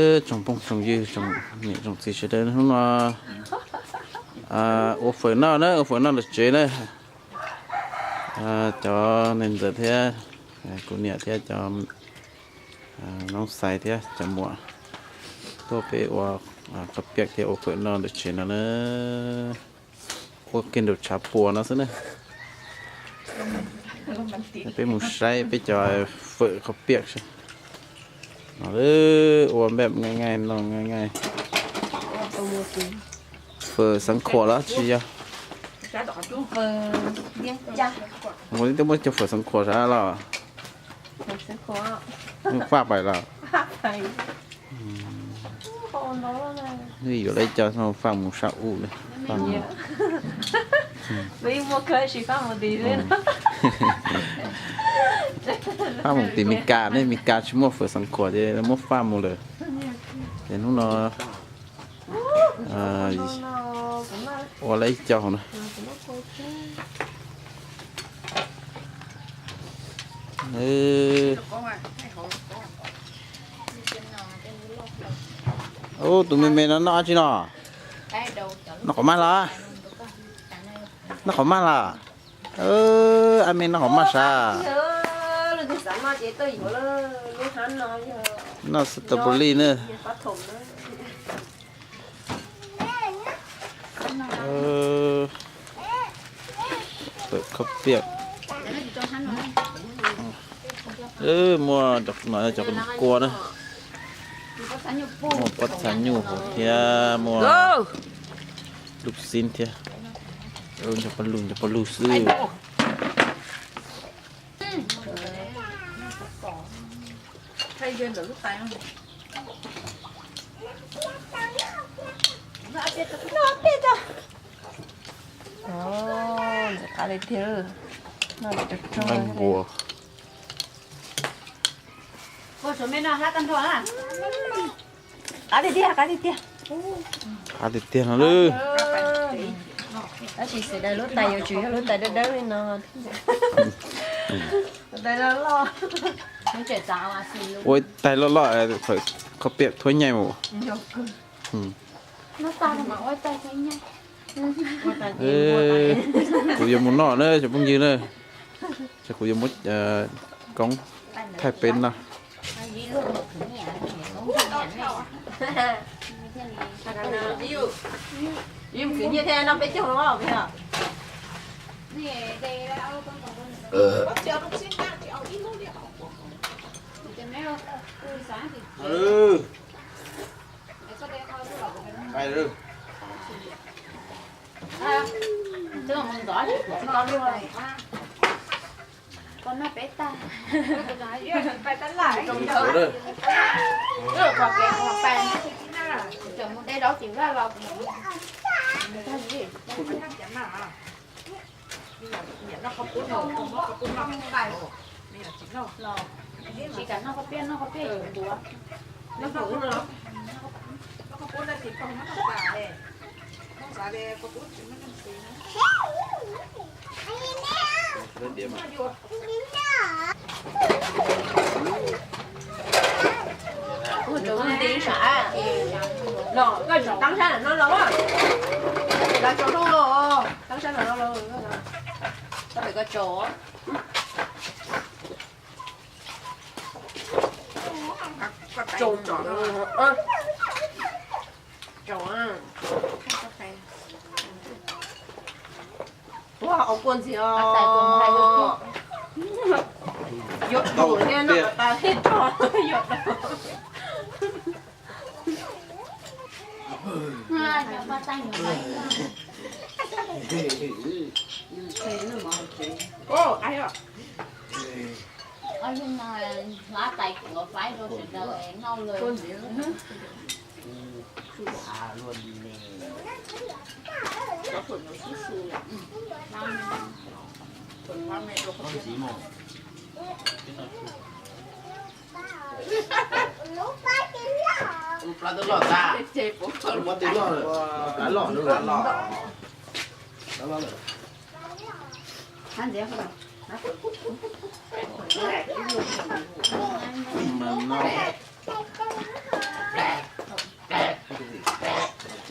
Tsoom phooj tsoom ywg, tsoom niam tsoom txiv sawv daws, hnub no ua fawm noj na, ua fawm noj ntawm tsev na. Cov neeg ntxawm thiab kuv niam thiab cov noob xais thiab cov muam tuaj peb ua qhov piam thiab ua fawm noj ntawm tsev no na. Ua kiag nraum tshav puam no xwb na. Peb mus saib peb cov fawm qhov piam seb no, ua npaj nqaij nqaij no nqaij nqaij. Fawm xeev khuam los tsis yog? Ua twb muab cov fawm xeev khuam sav los? Faj pais los? Yuav lawv cov faj mus sab u na. Faj mus tim Mes Kas ne, Mes Kas tsis muaj fawm xeev khuam ces muab faj mus lawm. Ces hnub no ua lawv ib co hauv no. Ub, tus me me no noj dab tsi no? Noj qhov maj los? Noj qhov maj los? Ab me noj qhov maj sav? Noj strawberry na. Fawm khaub piam. Muaj cov kua na. Muaj pob txha nyuj hauv thiab muaj lub xib thiab. Ncho paj lug, ncho paj lug xwb. Nqaij npua. Qab tiag tiag, qab tiag tiag. Qab tiag tiag no lawm. Tab sis xav tias lub tais yuav tsum yog lub tais dawb dawb li no. Ua ib tais loj loj, qhov piam thuab nyaij mus. Kuv yuav mus noj na cov phooj ywg na. Ces kuv yuav muab koob thaij peb noj. Tsis kam noj koj piaj, noj koj piaj yuav ntuav. Tus ntawd nti sav, los koj tsom taab sab no los, los tsaus ntuj los, taab sab no los, koj pem koj tsaus. Tsaus, tsaus. Ua, ua kua ntxiv os. Yuav dua thiab no, tas thiab tso yuav dua. Ua, tais kuv faib rau sawv daws noj lawm. Plab twb loj tag, muab twb loj, plab loj. Mas no.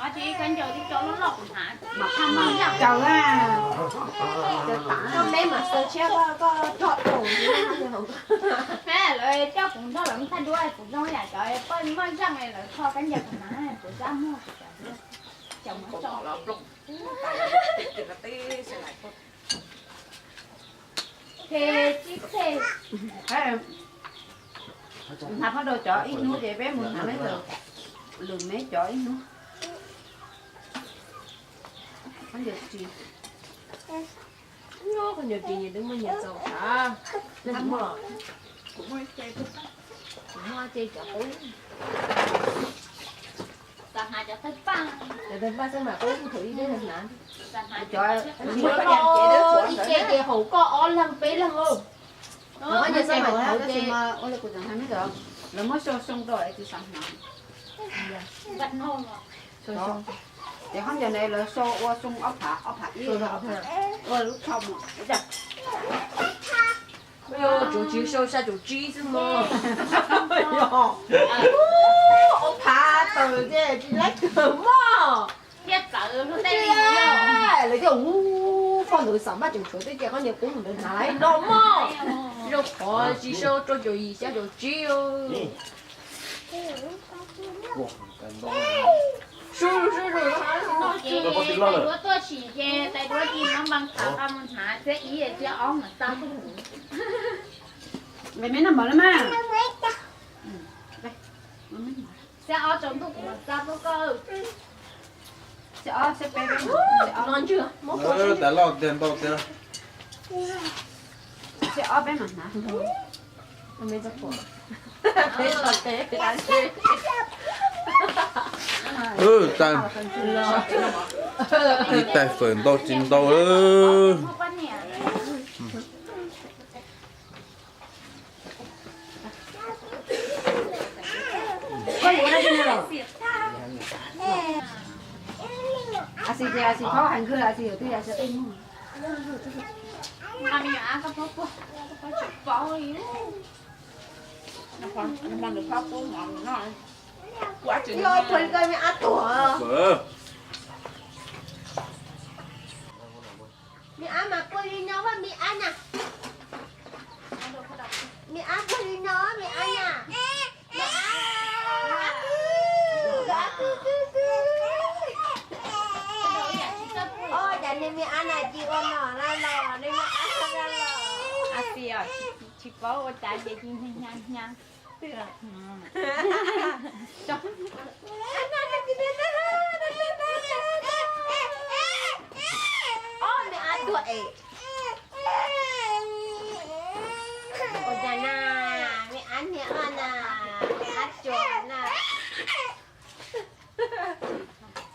Ob tsis khaub ncaws tib co loj loj kuv hnav mas phaj maj zaj. Caws a, caws tas. Koj meb mas xaw tshiab koj rog dhau. Lawv coj kuv nrog lawv mus thaij duab kuv zoo yam cov poj maj zaj lawv kho khaub ncaws kuv hnav kuv zaj muag. Hnav phab rau cov ib hnub ces peb mus hnav meb lwm, lwm meb cov ib hnub. Khaub ncaws ris, khaub ncaws ris nyias twb muaj nyias txaus tas. Kuv muaj, kuv muaj ces cov qub. Cov tawg paj xwb mas qub thaum ib teb hnav. Cov ib ce ces haum koj ob leeg peb leeg lauj. Lawv muab sau sau rau es tsis xav hnav. Ces khaub ncaws ne lawv sau ua xoo ob phav, ob phav ib, ua lub tsho mus. Tsuas tsis sau sai caum tsib xwb mog. Ob phav tawm ces tsis laib kawg mog. Lawv thiaj ua poj ntawd xam maj tseem tshuav tej ce khaub ncaws qub mus ntawd hnav no mog. Zoo qhov tsis sau rau caum yim xya caum tsib. Tais duab tuaj sim ces tais duab tis no npaa thav qa mus hnav xiab ib xiab ob mas tau tuj. Nqis meb noj mov na mas. Xiab ob tsaus ntuj kuv mam txaj tuaj koj. Xiab ob xiab peb peb no ntswg. Tas loj tiag ntau tiag. Xiab ob peb mam hnav. Ib tais fawm ntau tsis ntau. Xis ces xis thaub hais nkawg xis yawm twb yog xis tej muag. Nqa me nyuam ab koj pab puag, koj tsis paub li. Nws pab puag mov noj. Kuv ab tsis noj, me ab tuag. Me ab mas puag li no, me ab na. Me ab puag li no, me ab na. Ua cas niag me ab na tsis ua no na los, niag me ab na los. Tsis paub ua cas ces tsis hnyav hnyav. Ob me ab tuag es. Ua cas na, me ab niag ab na, me ab tsuas na.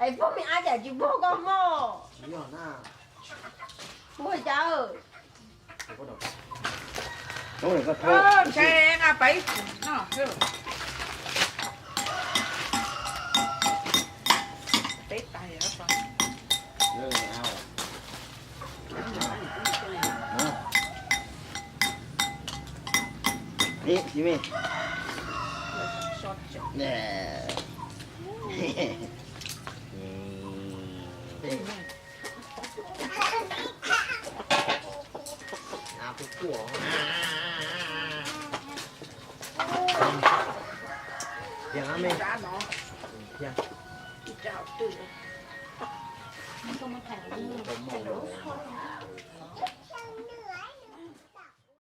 Es puag me ab cas tsis puag koj mog? Puag cas? Nqa pais no. Peb tais.